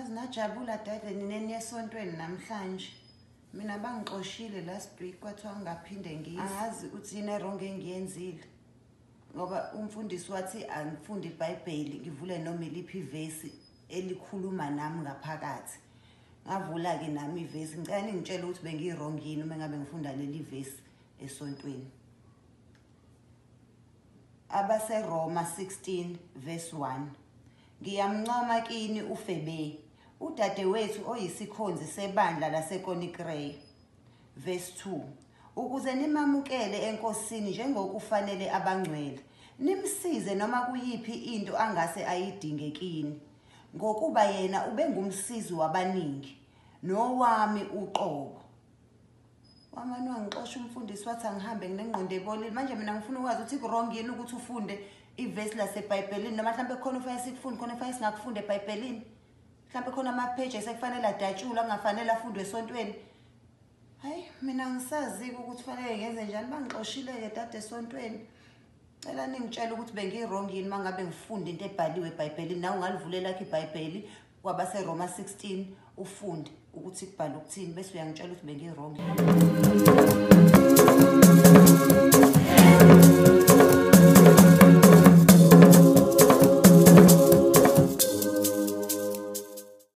Nazi najabula dade nina esontweni namhlanje. Mina bangixoshile last week, kwathiwa ngingaphinde ngize. Angazi ukuthi yini e-wrong engiyenzile. Ngoba umfundisi wathi angifunde iBhayibheli, ngivule noma iliphi ivesi elikhuluma nami ngaphakathi. Ngavula-ke nami ivesi. Ngicela ningitshele ukuthi bengiyi-wrong yini uma ngabe ngifunda leli vesi esontweni. AbaseRoma 16 verse 1. Ngiyamncoma kini uFebe, udadewethu oyisikhonzi sebandla laseKonikreya. Verse 2. Ukuze nimamukele eNkosini njengokufanele abangcwele, nimsize noma kuyiphi into angase ayidinge kini, ngokuba yena ubengumsizi wabaningi nowami uqobo. Wamane wangixosha umfundisi, wathi angihambe, nginengqondo ebolile. Manje mina ngifuna ukwazi ukuthi ku-wrong yini ukuthi ufunde ivesi laseBhayibhelini, noma mhlawumbe khona ufanele sikufunde, khona ufanele singakufunda eBhayibhelini. Mhlawumbe khona amapheji esekufanele adatshulwe, angafanele afundwe esontweni. Hayi, mina angisazi-ke ukuthi fanele ngenze njani. Bangixoshile-ke dade esontweni. Cela ningitshele ukuthi bengiyi-wrong yini uma ngabe ngifunda into ebhaliwe eBhayibhelini. Nawe ungalivulela lakho iBhayibheli kwabaseRoma 16, ufunde ukuthi kubhalwe ukuthini, bese uyangitshela ukuthi bengiyi-wrong.